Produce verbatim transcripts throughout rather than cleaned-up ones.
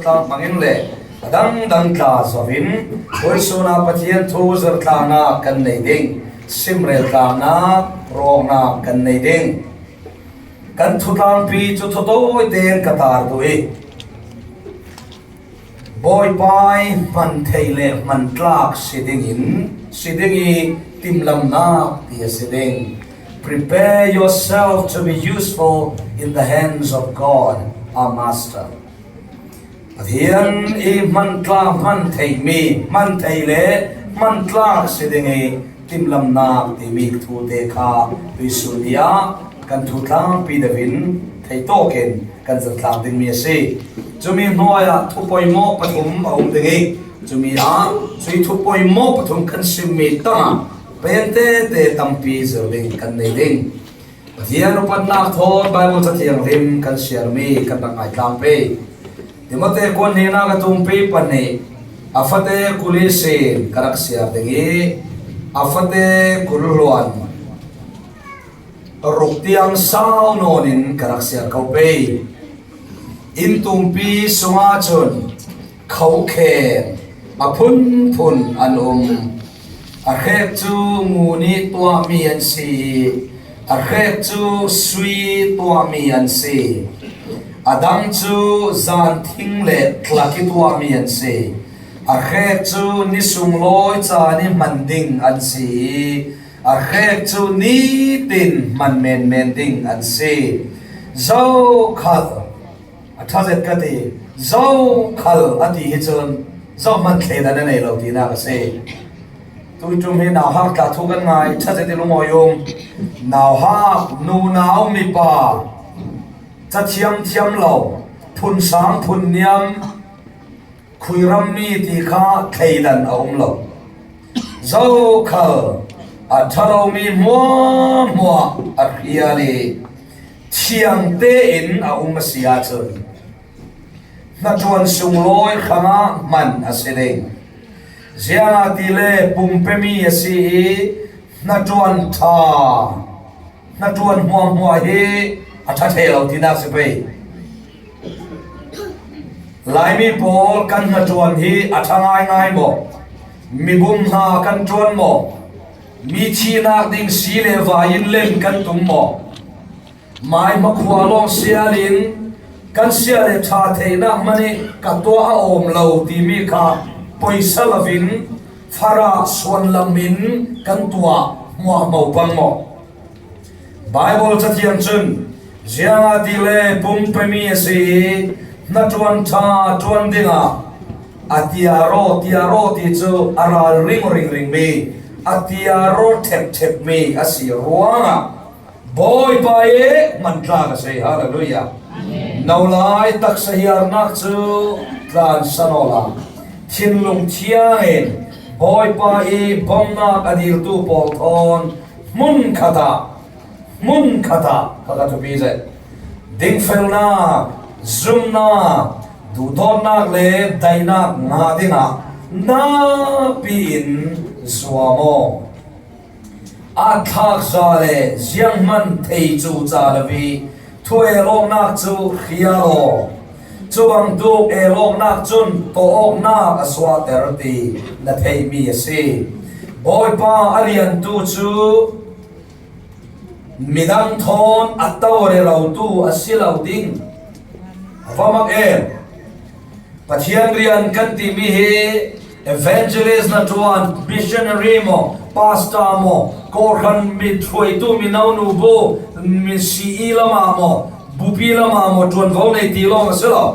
Tlang hmangin le a dangdang tla zoin tuisunah Pathian thu zirtlakna kan nei ding, simrel tlakna rawkna kan nei ding. Kan thutlangpi cu thutawite in ka tar duh i, Bawipa i hman thei le hman tlak si dingin, si ding i timlamnak ti a si ding. Prepare yourself to be useful in the hands of God, our Master. Pathian i hman tlak, hman theimi, hman thei le hman tlak si ding i timlamnak timi thute kha tuisun ni ah kan thutlangpi deuhin theitawkin kan zirtlak dingmi a si. Cumi hnuai ah thupoimawh pathum a um ding i, cumi ah cui thupoimawh pathum kan simmi tangah pengtete tampi zir ding kan nei ding. Pathian upatnak thawn Bible Cathiang rim kan siarmi kan rak ngaitlang pei. Timote kuan hnihnak a tumpi pahnih, a fate kul ihsin ka rak siar ding i, a fate kul hluan ruk tiang sau nawn in ka rak siar ko pei. Inn tumpi sungah cun khokhen a phunphun an um. A hrek cu ngun i tuahmi an si i, a hrek cu sui i tuahmi an si. A dang cu zanthing le tlak i tuahmi an si. A hrek cu ni sunglawi caan i hman ding an si i, a hrek cu nitin hman menmen ding an si. Zokhal a ṭha zet ka ti, zokhal a ti hi cun zohman thleidan a nei lo tinak a si. Tuiṭum hi nauhak tla thu kan ngai, ṭha zet i lungawi um. Nauhak, nunau, mipa, cathiam thiam lo, phunsang phunniam, khuirammi ti kha thleidan a um lo. Zokhal a ṭha lomi hmuahhmuah a hrial i thiang tein a um a si ahcun hnaṭuan sunglawi hrangah hman a si ding. Ziangahtile pumpe mi a si i hnaṭuan ṭha, hnaṭuan hmuahhmuah hi a ṭha thei lo tinak si pei. Laimi pawl kan hnaṭuan hi a ṭha ngaingai maw? Mibum hna kan ṭuan maw? Mi thihnak ding si le vai in len kan tum maw? Mai hmakhua lawng sial in kan sial le ṭha theihnak hmanh i ka tuah a awm lo timi kha poisa loin farah suan lam in kan tuah hmuahhmo pang maw? Baibal Cathiang cun, ziangahtile pumpe mi a si i hnaṭuan ṭha ṭuan dingah a tiar aw, tiar aw ti cu a ralring ringringmi, a tiar aw ṭhepṭhepmi a si ruangah Bawipa i hman tlak a si. Hallelujah. Amen. Nolai taksa hiarnak cu tlansan awla thinlung thiang in Bawipa i bawmhnak a dirtu pawl thawn hmunkhat ah, hmunkhat ah kha ka thupi zet. Dingfelnak, zumnak, duhdawtnak le daihnak ngah dingah napi in zuam aw. Aa thlak za le zianghman thei cu ca lo i thu el awknak cu hrial aw. Cu bantuk el awknak cun tawh awknak a suahter ti na theihmi a si. Bawipa a riantu cu midang thawn a to rerotu a si lo ding. A va mak em. Pathian rian kan timi hi evangelist hnaṭuan, missionary maw, pastor maw, kawhhran mithruaitu, mino nu bu, mi C E lamah maw, bupi lamah maw, ṭuanvo nei ti lawng a si lo.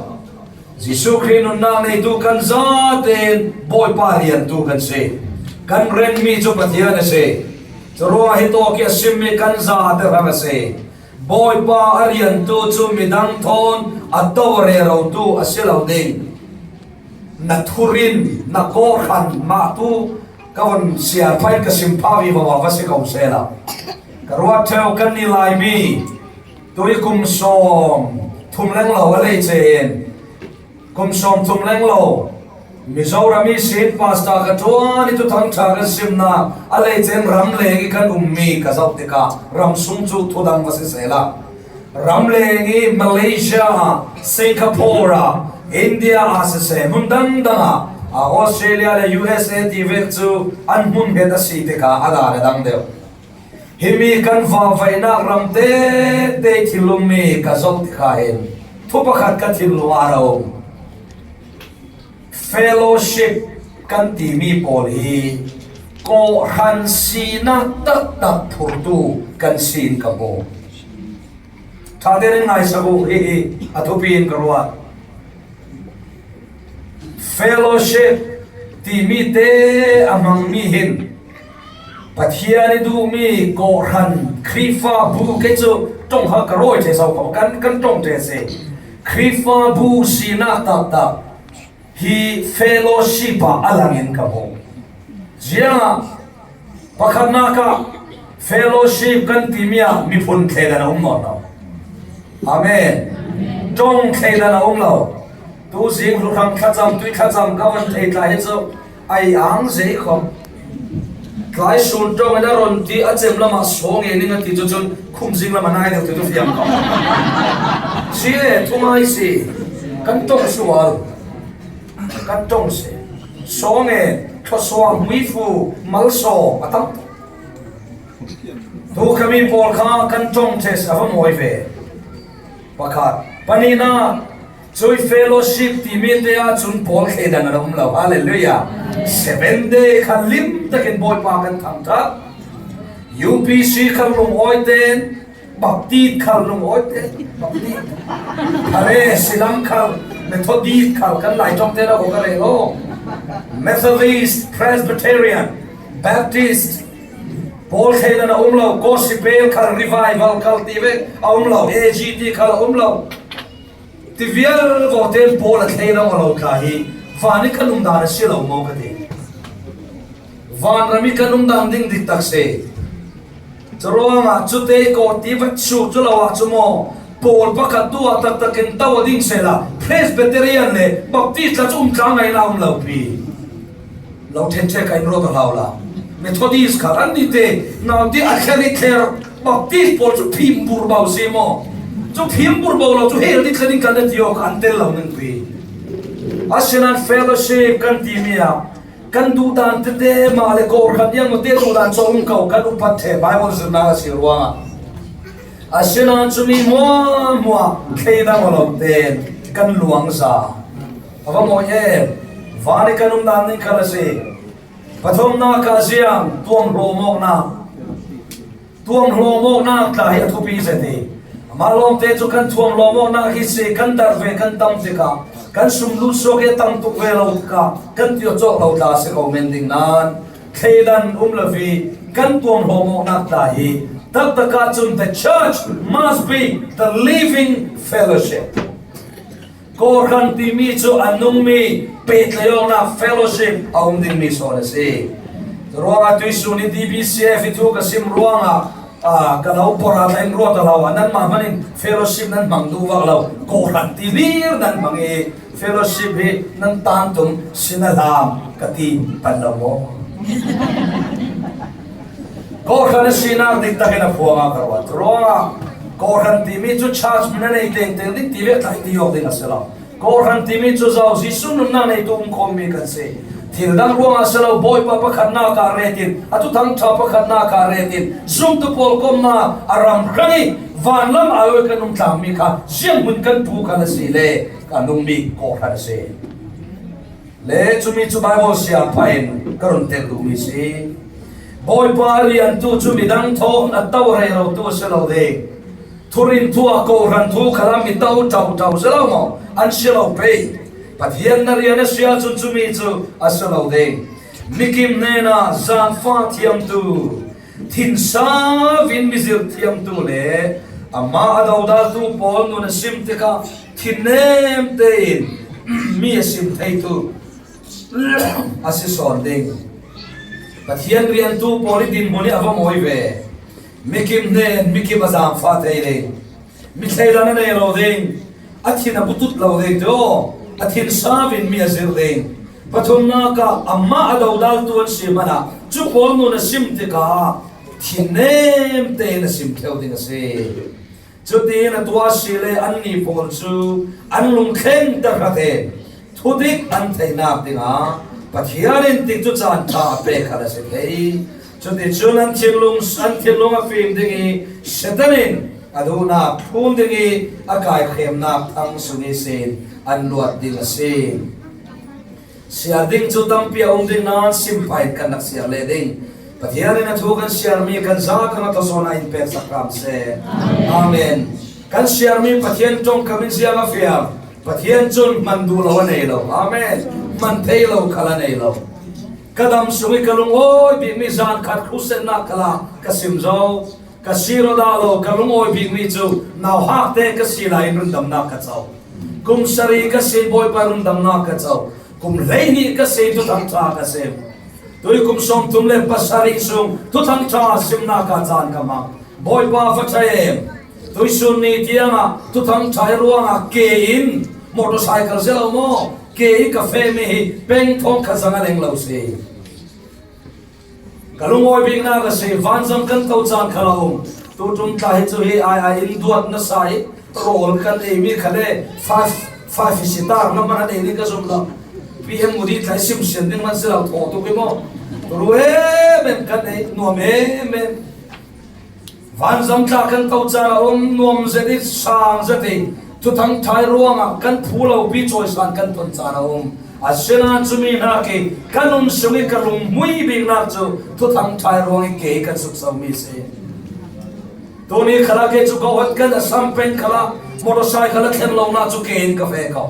Jesuh Khrih nunnak neitu kan zaten Bawipa riantu kan si. Kan renmi cu Pathian a si. Curuangah hi tawk i a simmi kan zate hrang a si. Bawipa a riantu cu midang thawn a to rerotu a si lo ding. Na thurin, na kawhhran mah tu ka von siar phain ka sim pha vivo va si ko sehla. Ka ruat ṭheu kan ni laimi tu i kum sawm thum lenglo a lei ceen. Kum sawm thum lenglo, Mizoram i sin pastor ka ṭuan i thuthang ṭha kan simnak a lei ceen ramleng i kan ummi ka zoh tikah ram sung cu thudang va si sehla. Ramleng i Malaysia ah, Singapore ah, India a siseh, hmun dangdang ah, a Australia le U S A ti vek cu an hmun het a si tikah a dan a dang deuh. Himi kan vavainak ram tete thil ummi ka zoh tikah hin thu pakhat ka thinlung ah a um. Fellowship kan timi pawl hi kawhhran sinak taktak phurtu kan si in ka hmu. Ṭha tein in ngaihsak uh, hihi a thupi in ka ruat. Fellowship timi te a hmangmi hin Pathian i duhmi kawhhran Khrihfabu, kei cu ṭong kha ka rawi ṭheh so ko, kan, kan ṭong ṭheh si. Khrihfabu sinak taktak hi fellowship ah a lang in ka hmu. Ziangah pakhatnak ah fellowship kan timi ah miphun thleidan a um nawn lo. Amen. Ṭong thleidan a um lo. Tuzing hluhrang thlacam, tui thlacam ka van thei tla hi cu ai ang zei khawh. Tlai sun ṭong in a ron ti a cem lamah saw nge ning a ti cu cun khumzing lam a nai deuh ti cu fiang ko. Si e, thungai si. Kan ṭong sual. Kan ṭong si. Saw nge, thluasuah, muifu, malsaw a tam. Tu khami pawl kha kan ṭong ṭheh si, a va mawi ve. Pakhat. Pahnihnak, cui fellowship timi te ahcun pawl thleidan a um lo. Hallelujah. Seven Day khan lim takin Bawipa kan thangṭhat. U P C khan lungawi tein, Baptist khal lungawi te, Baptist. Are, silam khal, Methodist khal, kan Lai ṭawng te dah ka rel lo. Methodist, Presbyterian, Baptist, pawl thleidan a um lo, Gospel khal, Revival khal ti ve a um lo, A G T khal a um lo. Ti vial vawte pawl a thleidan a lo tla hi, van i kan um dan a si lo maw ka ti. Vanram i kan um dan ding dik tak si. Curuangah cute ko ti vat su cu lo ah cu maw, pawl pakhat tu ah taktak in to a ding sehla Presbyterian le Baptist la cu um tla ngaihna um lo pi. Lo ṭhen ṭhek ka in rawt a hlau la. Methodist kha an ni te, nau ti a thler i thler, Baptist pawl cu phim bur bo si maw? Cu phim bur bo lo cu hel ni thla ding kan na ti awk an tel lo ning pi. Asinain fellowship kan timi ah kan duhdan tete mah le kawhhran iang mah te duhdan cu a um ko, kan upat ṭheh Bible zirnak a si ruangah. Asinain cumi hmuahhmuah thleidan a lo tein kan luangza. A va mawi em. Van i kan um dan ning khal a si. Pathumnak ah ziang tuamhlawm awknak. Tuamhlawm awknak tla hi a thupi zet i, amah lawngte cu kan tuamhlawm awknak hi si, kan darh ve kan tam tikah, kan sum lut suak i a tam tuk ve lo tikah, kan tiawcawk lo tla a si ko men ding nain, thleidan um lo i kan tuamhlawm awknak tla hi taktak ahcun the church must be the living fellowship. Kawhhran timi cu a nungmi pehtlaih awknak fellowship a um dingmi sawn a si. Ruangah tuihsun i D B C F i thu ka sim ruangah, aa, ka lo porh ah tla in ruat a hlau ah, nanmah hmanh in fellowship nan hmang duh vak lo. Kawhhran timi nan hmang i fellowship hi nan tan tum si na hlam ka ti pan lo maw? Kawhhran a sinak dik takin a phuang a ka ruat. Ruangah kawhhran timi cu church hmin a nei tengteng ding ti ve tlai ti awk ding a si lo. Kawhhran timi cu zo Jesuh nunnak neitu um khawmmi kan si. Thil dang ruangah a si lo, Bawipa pakhatnak ah retin, a thuthang ṭha pakhatnak ah retin, zumtu pawl komnak a ram hrang i vanlam ai kan um tlangmi kha zianghmun kan pu khan a si le a nungmi kawhhran a si. Le cumi cu Bible siangpain ka run tel duhmi si. Bawipa a liantu cu midang thawn a to rero tu a si lo ding. Thurin thu a kawhhran thu khalam mi to ṭauṭau si lo maw? An si lo pei. Pathian na rian a si ahcun cumi cu a si lo ding. Mikim hnenah zaangfah thiamtu, thinsau in mizirh thiamtu le amah a dodaltu pawl nun a sim tikah thinnem tein mi a sim theitu a si sawn ding. Pathian riantu pawl i dinhmun hi a va mawi ve. Mikim hnen mikim a zaangfah thei ding. Mi thleidan a nei lo ding. A thin a butut lo ding cu. A thinsau in mi a zirh ding. Pathumnak ah amah a dodaltu an si hmanh ah cu pawl nun a sim tikah thinnem tein a sim theu ding a si. Cutiin a tua si le anni pawl cu an lungthleng tahratin thudik an theihnak dingah Pathian in tikcu caan ṭha a pek kha a si thei. Cuticun an thinlung, an thinlung a fim ding i Satan in a duhnak thlun ding i a kaikhemnak thang sung ihsin an luat ding a si. Siar ding cu tampi a um ding nain sim pah in kan rak siar leh ding. Pathian in a thu kan siarmi kan za kan a tawsawn ah in peksak hram seh. Amen. Kan siarmi Pathian ṭongkam in ziang a fiang. Pathian cun hman duh lo a nei lo. Amen. Hman thei lo khal a nei lo. Ka dam sung i ka lungawi bikmi zan khat khusennak khalah ka sim zo. Ka sir aw dah lo, ka lungawi bikmi cu nauhak te ka si lai in rundamnak ka co. Kum sarih ka si in Bawipa rundamnak ka co. Kum hleihnih ka si in thuthang ṭha ka sim. Tui kum sawmthum le pasarih sung thuthang ṭha simnak ah caan ka hmang. Bawipa va ṭha em. Tuisun ni tiangah thuthang ṭha i ruangah ke in motorcycle si lo maw? Ke i ka fehmi hi peng thawngkhat zong a leng lo si. Ka lungawi biknak a si, vanzam kan to caan kha lo. Tuṭum tla hi cu hi ai ai in duat nasa i rawl kan eimi kha le five, five sitar na man a nei ding ka zum lo. P M Modi tla i sim sian ding man si lo thaw tuk i maw? Ru em em kan ei, nuam em em. Vanzam tla kan to caan a um, nuam zet i sang zet i thuthang ṭha i ruangah kan phu lo pi cawisan kan ton caan a um. Asinain cumi hnak i kan um sung i ka lunghmui biknak cu thuthang ṭha i ruang i ke i kan suksomi si. Tuni khalah kei cu ka hot kan a sam peng khalah motorcycle a thlen lonak cu ke in ka feh ko.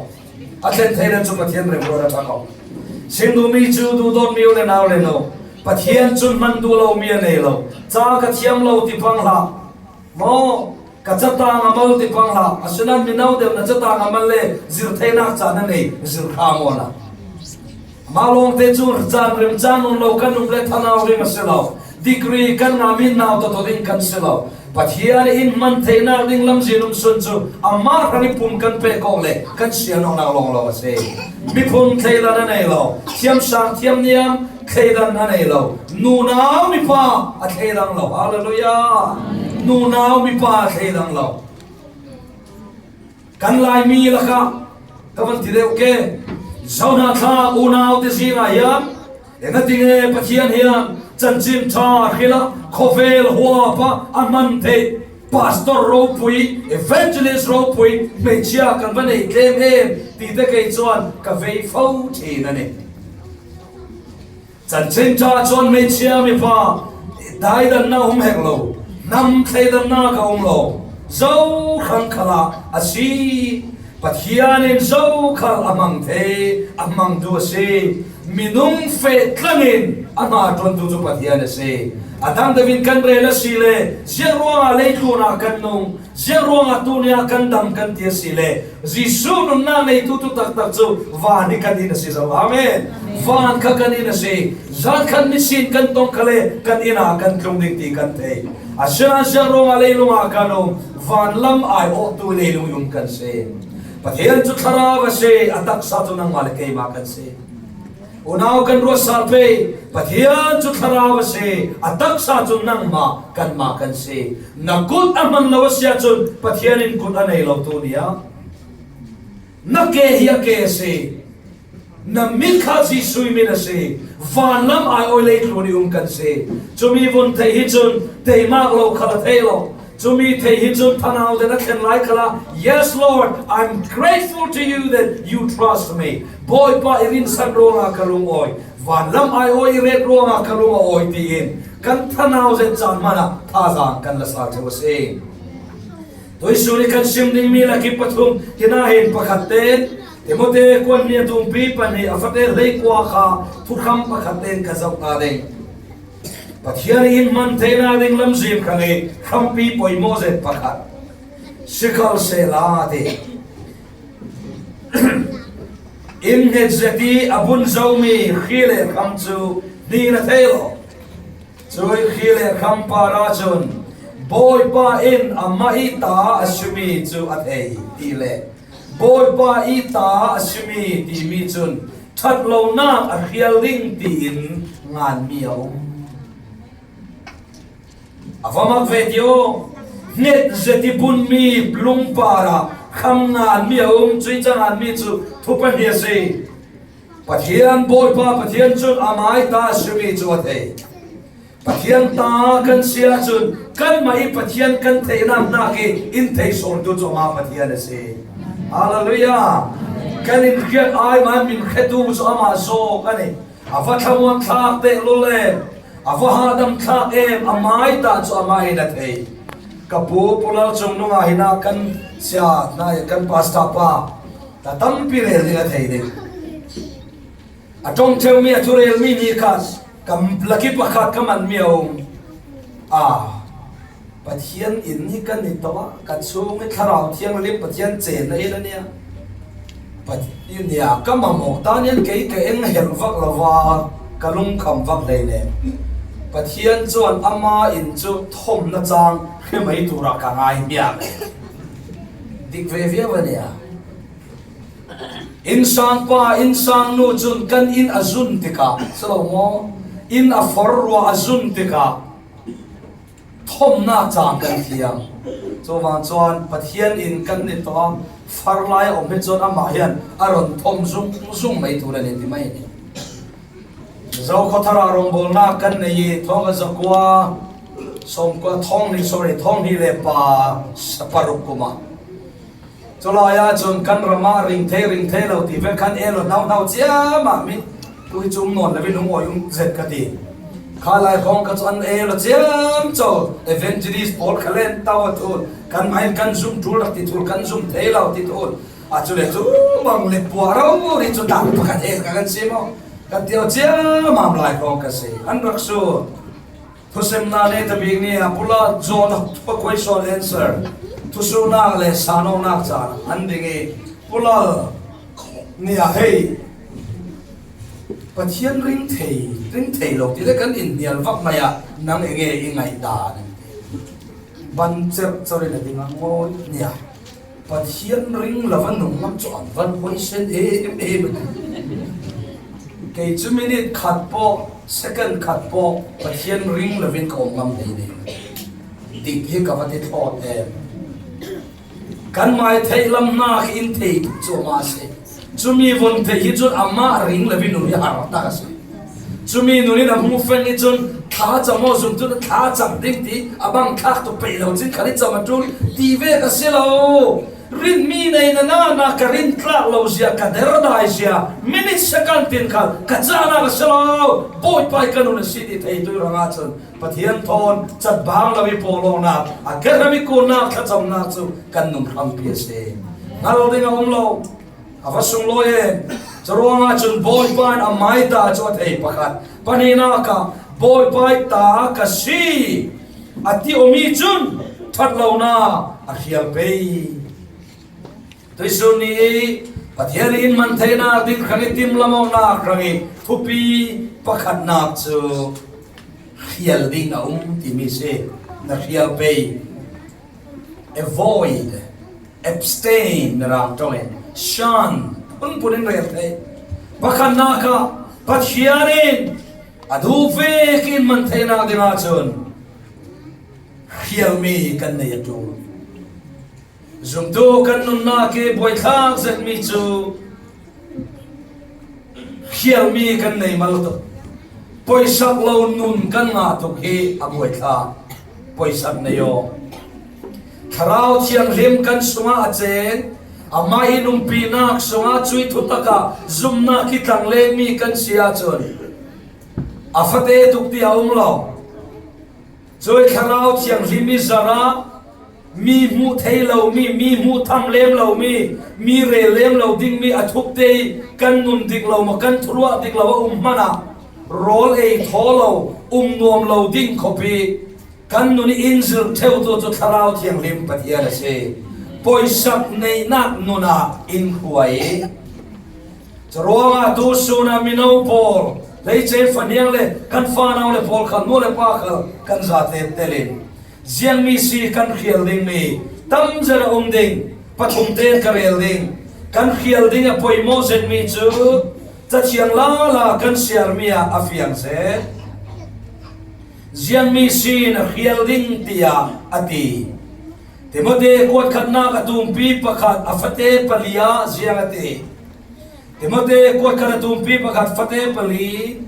A thlen thei le cu Pathian remruat a ṭha ko. Sim duhmi cu duhdawtmi u le nau le no. Pathian cun hman duh lomi a nei lo. Ca ka thiam lo ti pang hlah. Maw, ka catang a mal ti pang hlah. Asinain mino deuh na catang a mal le zir theinak ca na nei, zir kha maw la. Mah lawngte cu caan rem caan nun lo kan um le thanau ding a si lo. Degree kan ngahmi nau tawtaw ding kan si lo. Pathian in hman theihnak ding lamzin um sun cu amah hrang i pum kan pek awk le kan sian awknak lawnglawng a si. Miphun thleidan a nei lo, thiamsang thiamniam thleidan a nei lo, nunau mipa a thleidang lo. Hallelujah! Nunau mipa a thleidang lo. Kan Laimi lakah ka van ti deuh ke. Zohna thlak unau te zingah hian, engati nge Pathian hian chanchin ṭha hrilh a khawvel huap a a hman theih pastor ropui, evangelist ropui hmeichhia kan va nei tlem em ti te kei chuan ka vei fo ṭhin a ni. Chanchin ṭha chuan hmeichhia mipa daidanna um hek lo, hnam thleidanna ka um lo, Zokhal khalah a si. Pathian in Zokhal a hmang thei, a hmang duh a si. Minung feh tlangin a hna ṭuantu cu Pathian a si. A dang deuhin kan rel a si le, ziah ruangah leitlunah kan nung, ziah ruangah tunia kan dam kan ti a si le, Jesuh nunnak neitu tu taktak cu van hi kan inn a si zo. Amen. Van kha kan inn a si. Zan khat nisin kan tong kha le kan inn ah kan tlung ding ti kan thei. Asinain ziah ruangah leilungah kan um, van lam aiawhtu leilung i um kan si. Pathian cu thlarau a si, a taksa cu nangmah le keimah kan si. Unau kan ruat sal pei, Pathian cu thlarau a si, a taksa cu nangmah kanmah kan si. Na kut a hman lo a si ahcun Pathian in kut a nei lo tu ni ah. Na ke hi a ke a si. Na mit kha Jesuh mit a si. Vanlam aiawh leitlun i um kan si. Cumi vun theih hi cun teimak lo khal a thei lo. Cumi theih hi cun thanau den a thlen lai khalah, "Yes, Lord, I'm grateful to you that you trust me." Bawipa, i rinsan ruangah ka lung awi. Vanlam aiawh i ret ruangah ka lung a awi, tiin kan thanau zet caan hmanah thazaang kan la sal ṭheu a si. Tuisun i kan sim dingmi lakih pathum, hinah hin pakhat tein Timote kuan hnih a tumpi pahnih a fate hleikua kha thukham pakhat tein ka zoh ta ding. Pathian in hman theihna ding lamzin hrang i hrampi poimawh zet pakhat. Sikhalsehla ti. In nghet zet i a bun zomi hri le hram cu hnin a thei lo. Cui hri le hram par ahcun Bawipa in amah i ta a simi cu a thei ti le Bawipa i ta a simi timi cun ṭhat lonak a hrial ding tiin nganmi a um. A va mak ve ti aw. Nget zet i bun mi lungpar ah kham ngan mi a um, cuih ca ngan mi cu thu pahnih a si. Pathian Bawipa Pathian cun a mai ta a si mi cu a thei. Pathian ta kan si ahcun kanmah i Pathian kan theihnak hnak i in thei sawntu cu amah Pathian a si. Hallelujah! Kan in hriat ai man min hretu cu amah zawk a ni. A va thlamuang thlak te lule, a va hahdam thlak em, a mai ta cu amah in a thei. Ka pu Pu Lal Cung nungah hin ah kan sia hna, kan pastor pa, ta tampi rel ding a thei ding. A ṭong ṭheu mi, a thurel mi ni kha ka laki pakhat ka man mi a um. A, Pathian in hi kan i tawh ah, ka chung i Thlarau Thianghlim Pathian cen na in a nia. Pathian nia ka mamawh ta nian kei ka eng hel vak lo va, ka lungkham vak hlei ne. Pathian chuan ama in cu thawmna cang hrimai turah ka ngai hmiak. Dik ve viau a nia. Innsangpa, innsangnu cun kan inn a zun tikah, si lo maw? Inn a for ruah a zun tikah, thawmnak cang kan thiam. Chuvang chuan Pathian in kan ni tawh a, far lai a awm hi chuan amah hian a rawn thawm zung zung mai tur a ni ti mai ni. Zokhawthar ah rawngbawlnak kan nei i, thawng a zakua, sawmkua, thawng hnih, sorry, thawng hnih leh pa, sa paruk kum ah. Chulai ah cun kan ram ah ring thei, ring thei lo ti ve, kan el lo hnauhnau ciam ah mi, tu hi cu um nawn lo in um awi um zet ka ti. Kha lai hrawng kha cu an el lo ciam co, evangelist pawl kha len tau a thul, kan mai kan zum tul rak ti thul, kan zum thei lo ti thul. A cu le cu bang le puah rori cu tak pakhat el ka kan si maw? Kan ti lo ciam ah lai hrawng ka si. An rak sur. Thusemna nei ta bik ni a, Pu Lal John a question answer, thusuhnak le sanawknak caan an ding i, Pu Lal nih a, hei, Pathian ring thei, ring thei lo ti le kan in hnial vak mai ah nang enge i ngaihdan? Ban cerh cerh in a ding a ngawi nia. Pathian ring lo va nung ngam cu an van huaisen em em. Kei cu minute khat pawh, second khat pawh Pathian ring lo in ka um ngam hlei hlei. Dik hi ka va ti thlawt em. Kan mai theih lam hna khi in thei tuk cu amah a si. Cumi vun theih hi cun amah ring lo in nung hi har tak a si. Cumi nun in a hmu feng i cun, thlacam aw, zumtu na thlacam ding ti a bang thlak tuk peih lo cin khan i cam a ṭul ti vek a si lo. Rinmi nei na na na ka rin tlak lo zia, ka der dai zia, minute second tin khal ka cahnak a si lo. Bawipa i ka nun a si ti thei tu rang ahcun Pathian thawn cat bang lo i pawlawknak, a gerham i kunnak thlacamnak cu kan nun hrampi a si. Hngal ding a um lo. A va sunglawi e. Curuangah cun Bawipa in a mai ta cu a thei pakhat. Pahnihnak ah Bawipa i ta ka si a ti awmi cun ṭhat lohna a hrial pei. Tuisun ni i Pathian in man theinak ding hrang i timlam awknak hrang i thupi pakhatnak cu hrial ding a um timi si. Na hrial pei. Avoid, abstain, mirang ṭawngin shun, phunphun in rel thei. Pakhatnak ah Pathian in a duh vekin man theinak ding ahcun hrialmi kan nei a ṭul. Zumtu kan nunnak i buaithlak zetmi cu hrialmi kan nei mal tuk. Poisak lo nun kan ngah tuk hi a buaithlak. Poisak nei aw. Thlarau Thianghlim kan sungah a ceng, amah i umpinak sungah cuih thutak ah zumnak i tlanglengmi kan si ahcun a fate tuk ti a um lo. Cuih Thlarau Thianghlim i zarah mi hmuh thei lomi, mi hmuh tham lem lomi, mi rel lem lo dingmi a thukte i kan nun dik lo maw, kan thuruah dik lo a um hmanah rawl ei thaw lo, um nuam lo ding khawp i kan nun i in zirh ṭheutu cu Thlarau Thianghlim Pathian a si. Poisak neihnak nun ah in hruai i Curuangah tu sun ah mino pawl, hleice fahniang le kan fanau le pawl khal, nu le pa khal kan zate telin ziangmi si kan hrial dingmi tam zet a um ding, pathum tein ka rel ding. Kan hrial ding a poimawh zetmi cu Cathiang lala kan siarmi ah a fiang zet. Ziangmi sin a hrial ding tiah a ti. Timote kuat khatnak a tumpi pakhat a fate pali ah ziang a ti. Timote kuat khat a tumpi pakhat fate pali,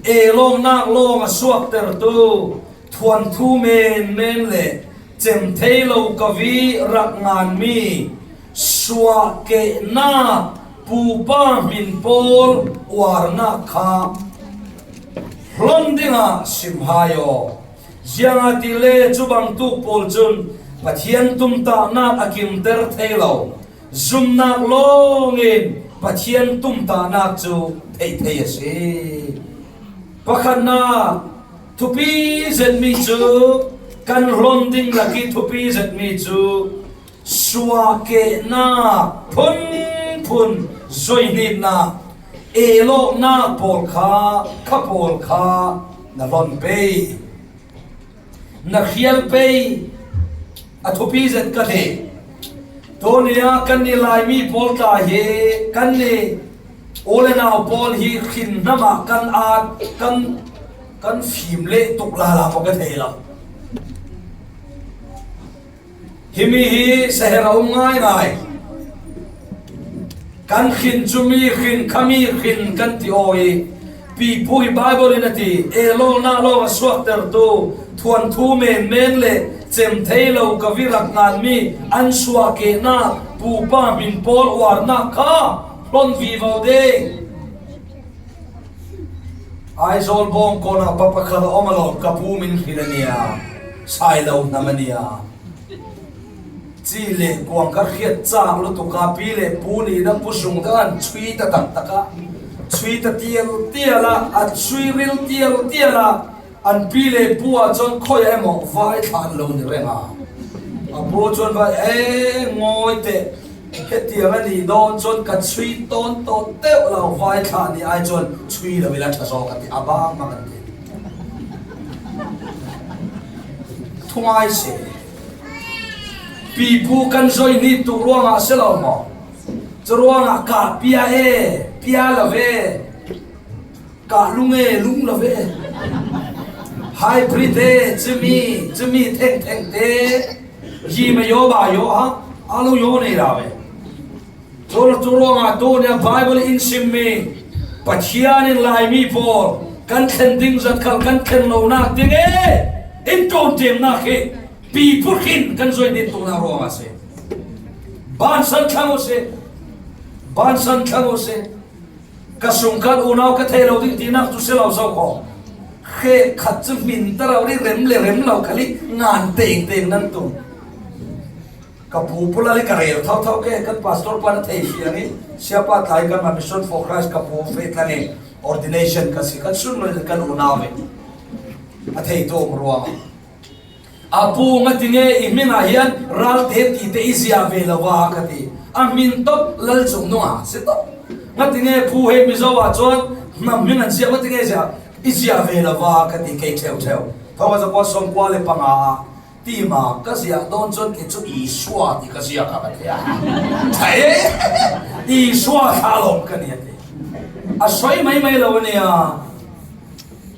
elawknak lawng a suaktertu, thuanthu menmen le cem thei lo ka vi rak nganmi suahkehnak pupa hmin pawl uarnak kha hlon dingah sim hai aw. Ziangahtile cubangtuk pawl cun Pathian tumtahnak a kimter thei lo, zumnak lawngin Pathian tumtahnak cu theih thei a si. Pakhatnak thupi zetmi cu, kan hlon ding lakih thupi zetmi cu suahkehnak phunphun zoihnitnak, elawknak pawl kha, kha pawl kha na hlon pei, na khial pei a thupi zet ka ti. Tuni ah kannih Laimi pawl tla hi, kannih u le nau pawl hi hrin hnam ah kan at, kan, kan fim leh tuk lala maw ka thei lo. Himi hi saher a um ngaingai. Kan hrin cu mi hrin, khami hrin kan ti aw i, pipu hi Bible in a ti, elawknak lawng a suaktertu, thuanthu menmen le cem thei lo ka vi rak nganmi an suahkehnak pupa hmin pawl uarnak kha hlon vivo ding. Aizawl bawng kawnah pa pakhat a om a lawm, ka pu min hrin a nia, Sailo hnam a nia. Ci le kuang ka hriat cak lutuk a, pi le pu nih na pu sung dah an chui ta taktak a, chui ta tial tial a, a chui ril tial tial a, an pi le pu ah cun khoi a emaw vai thlan lo ni reng a. A pu cun vai e ngawi teh, hetiang a nih dawn cun ka chui tawn tawn teuh lo, vai thlan ni ai cun chui lo ila ṭha zaw ka ti a bang ma kan ti. Thungai si. Pipu kan zoihnit tuk ruangah a si lo maw? Cu ruangah kah pia e, pia lo ve. Kah lung e, lung lo ve. Hybrid e, cumi, cumi thengtheng te. Yi me yo ba yo ha, a lo yo nei ra ve. Cu, cu ruangah tu nia Bible in simmi Pathian in Laimi pawl kan thlen ding zat khal kan thlen lonak ding e, in ṭawnṭemnak hi pipu hrin kan zoihnit tuknak ruangah a si. Bansan thlang u si. Bansan thlang u si. Ka sungkhat unau ka thei lo ding tinak cu si lo so kho. Hre khat cu hmin ta rau rih rem le rem lo khal i ngan tengteng nan tum. Ka pu pula le ka rel thotho ke, kan pastor pa na thei fiang i, siapa tlai kan ma Mission for Christ ka pu feh tlang i, ordination ka si, kan sun lo kan unau ve. A thei tu um ruang. A pu, ngati nge i hmin ah hian Ralte tite i ziah ve lo va ka ti. A hmin tawp Lalcung nungah si tawp. Ngati nge pu he Mizo ah chuan hnam hming an ziah, ngati nge ziah i ziah ve lo va ka ti kei theu theu. Thawngkhat zakua sawmkua le panga ah Tima ka ziah dawn chuan kei chu Isua ti ka ziak a ka ti a. Thai Isua thlalawm ka ni a ti. A sawi mai mai lo a nia.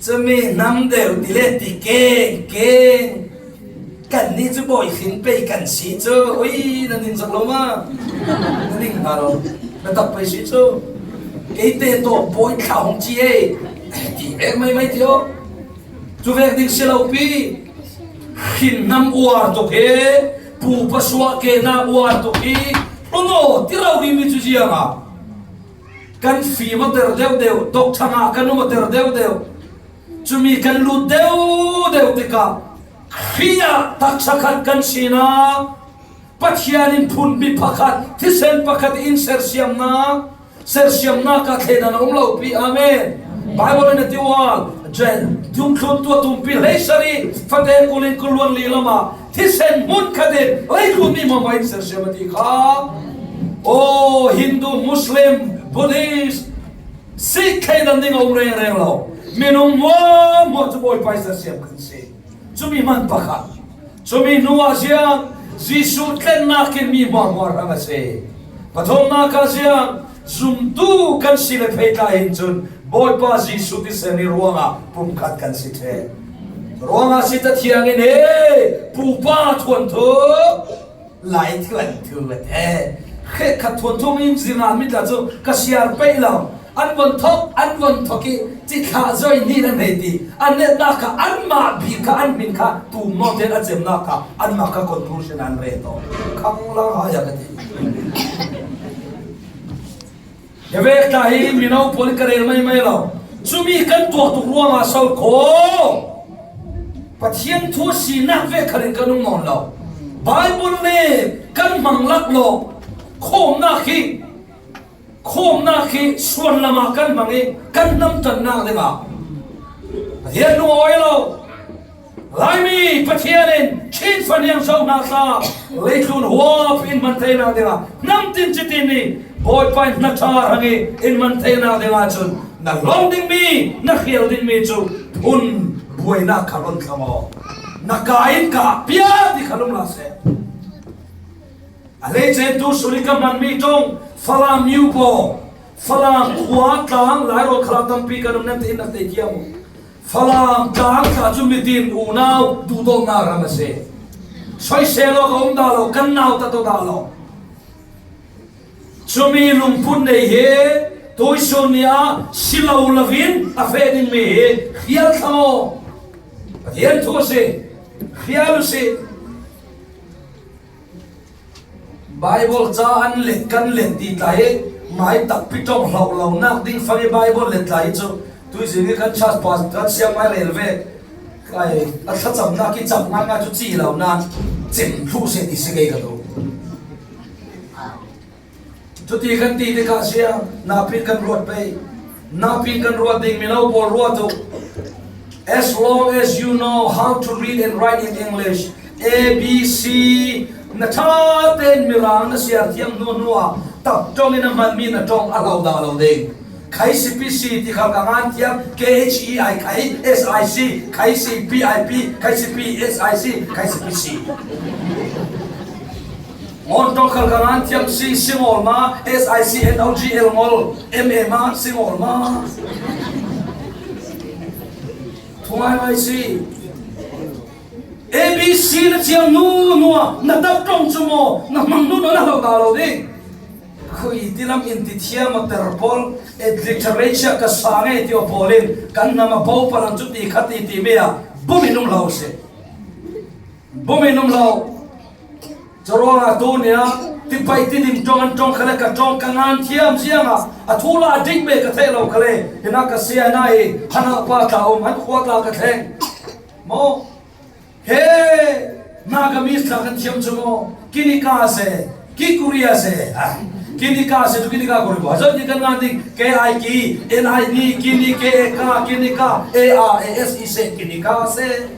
Chumi hnam deuh ti le ti keng keng. Kan ni chu bawi hring pei kan si chu, ui, na ning zak lo ma. Na ning hnga lo. Na tak pei si chu. Keite tawh bawi thla hong chi e. Ti vek mai mai ti aw. Chu vek ding si lo pi. Hrin hnam uar tuk hi, pupa suah kehna uar tuk hi. Hlun aw, ti rau rih mi chu ziang a. Kan fim a ter deuh deuh, dawk thangah kan um a ter deuh deuh. Chumi kan lut deuh deuh tikah Khrih ah taksa khat kan sin a, Pathian in phun mi pakhat, thisen pakhat in sersiamna, sersiamna ka thlen an um lo pi. Amen. Bible in a ti ual, Jen, dungthluntu a tumpi hleisari, fate kulin kuluan li lama, thisen hmun khatin leitlun mi hmahmah in sersiam a ti kha. Oh, Hindu, Muslim, Buddhist, Sikh thei dan ding a um reng reng lo. Minung hmuahhmuah cu Bawipa i sersiam kan si. Cumi hman pakhat. Cumi hnuah ziang, Jesuh tlennak in mi hmuahhmuah hrang a si. Pathumnak ah ziang, zumtu kan si le phei tla hin cun Bawipa Jesuh thisen i ruangah pumkhat kan si ṭheh. Ruangah si ta thiangin he, pupa thuanthu, lai thuanthu a te. Khe khat thuanthu min zinga mi tla chu ka siar pei lo. An von thok, an von thok i, ci thla zoi ni nan hei ti. An ne na ka, an ma bi ka, an min ka, tu mo ten a cem na ka, an ma ka conclusion an re to. Khang la ha ya ka ti. He vek ta hi mino poli ka rel mai mai lo. Chumi kan tuak tuk ruangah sal ko. Pathian thu sinak vek kharin kan um nawn lo. Bible le kan hmang lak lo. Khawmnak hi, khawmnak hi suan lamah kan hmang i kan namtannak dingah Pathian lungawi lo. Laimi Pathian in Chin Faniang Zo hna tla leitlun huap in man theinak dingah namtin citin i Bawipa in hna ṭha hang i in man theinak dingah cun na lawm dingmi, na hrial dingmi cu phun buainak kha lon thla maw? Na ka in ka pia ti kha lum hlah seh. A hleice tu suri ka hmanmi ṭong Falam New Paw, Falam khua tlang Lairawn khalam tampi kan um nan tein na tei thiam uh. Falam tlang tla cu mitin unau duhdawtnak ram a si. Soisel aw ka um dah lo, kan nau ta dah lo. Cumi lungput nei hi tuisun ni ah si lo lovin a feh dingmi hi hrial thla maw? Pathian thu a si, hrial u si. Bible ca an let kan let ti tla hi mai takpi ṭong hloh lonak ding fang i Bible let tla hi cu tuizing i kan church pastor kan siam mai rel ve. Kai a thlacamnak i cam ngaingai cu ci lo nain cem thluh seh ti si kei ka duh. Cuti kan ti tikah siang napi kan ruat pei. Napi kan ruat ding mino pawl ruat uh. As long as you know how to read and write in English, A B C, na ṭha tein Mirang na siar thiam hnu hnu ah tak ṭong in a hmanmi na ṭong a hlo dah lo ding. Khai si pi si ti khal ka ngan thiam, K H E I khai, S I C khai si, P I P khai si pi, S I C khai si pi si. Ngawn ṭong khal ka ngan thiam si, si ngawl ma, S I C N O G L ngawl, M A ma, si ngawl ma. Thungai ngai si. A B C na thiam hnu hnu ah na tak ṭong cu maw, na hmang hnu hnu na hlo dah lo ding. Khui ti lam in ti thiam a per pawl, eh, literature ka sang e ti aw pawl in kan nam a bo palang cu ti kha ti ti mi ah bum in um lo si. Bum in um lo. Curuangah tu ni ah tipai ti dim ṭong an ṭong kha le ka ṭong ka ngan thiam ziangah a thu la a dik ve ka theih lo kha le. Hinah ka sia hna i hana pa tla um an khua tla ka thleng. Maw? He, Nagamese tla kan thiam cu maw? Kinika se, kikuria se, ah, kinika se tu kinika kuri ko. Hazat ni kan ngan ding, K I ki, N I ni, kini, K A ka, kinika, A R A S E se, kinika se.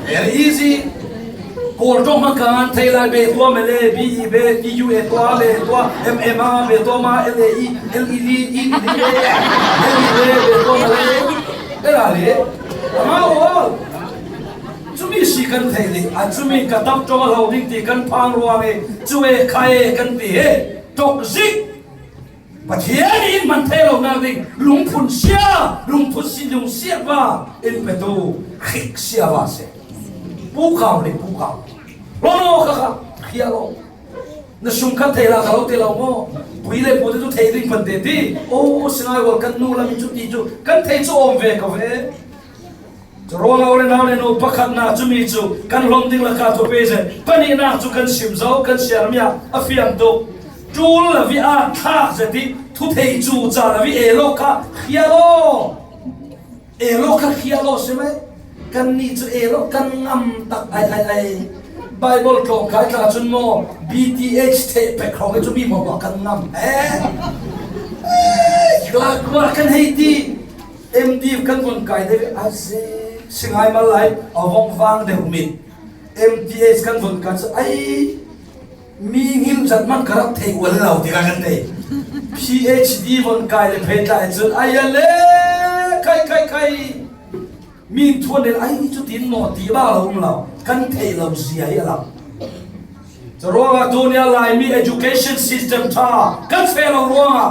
Very easy. Kawl ṭong hmanh ka ngan thei lai, be tua me le, B E be, T U e tua, be tua, M M a, be tua ma, L A E, L E, L E, L E, be tua ma le. Era le. Ama ol. Cumi si kan theih ding, a cumi ka tam ṭong a lo ding ti kan phang ruang i, cu e kha e kan ti he. Ṭok zik. Pathian in man thei lo nak ding, lungphun sia, lungphun si, lungsiat va, in petu, hrik sia va si. Pu kau le, pu kau. Lo lo kha kha, khia lo. Na sung khat thei la ka lo ti lo maw? Pui le pu te tu thei ding pan te ti. O, singai wal kan nu lam in cu ti cu, kan thei cu awm ve ko ve. Curuangah u le nau le nu pakhatnak cumi cu kan hlawm ding lakah thupi zet. Pahnihnak cu kan sim zo, kan siarmi ah a fiang tuk. Ṭul lo i aa thlak zet i thuthei cu ca lo i ee lo kha khia law. Ee lo kha khia law si mai. Kannih cu ee lo kan ngam tak ai ai ai. Baibal tlawng kai tla cun maw B T H theh pek hrawng i cu mi maw kan ngam. Eh? Eh, kan hei ti. M Div kan vun kai deuh a si, si ngai mal lai, a vong vang deuh mit. M T H kan vun kai cu, ai, mi ngim zat man ka rak thei ual lo, ti ka kan thei. P H D vun kai le phet lai cun, ai, a le, kai, kai, kai. Mi thuan le, ai, cu tin maw, ti ba lo um lo, kan thei lo zia hi a lam. Curuangah tu nih a Laimi education system ṭha kan feh lo ruangah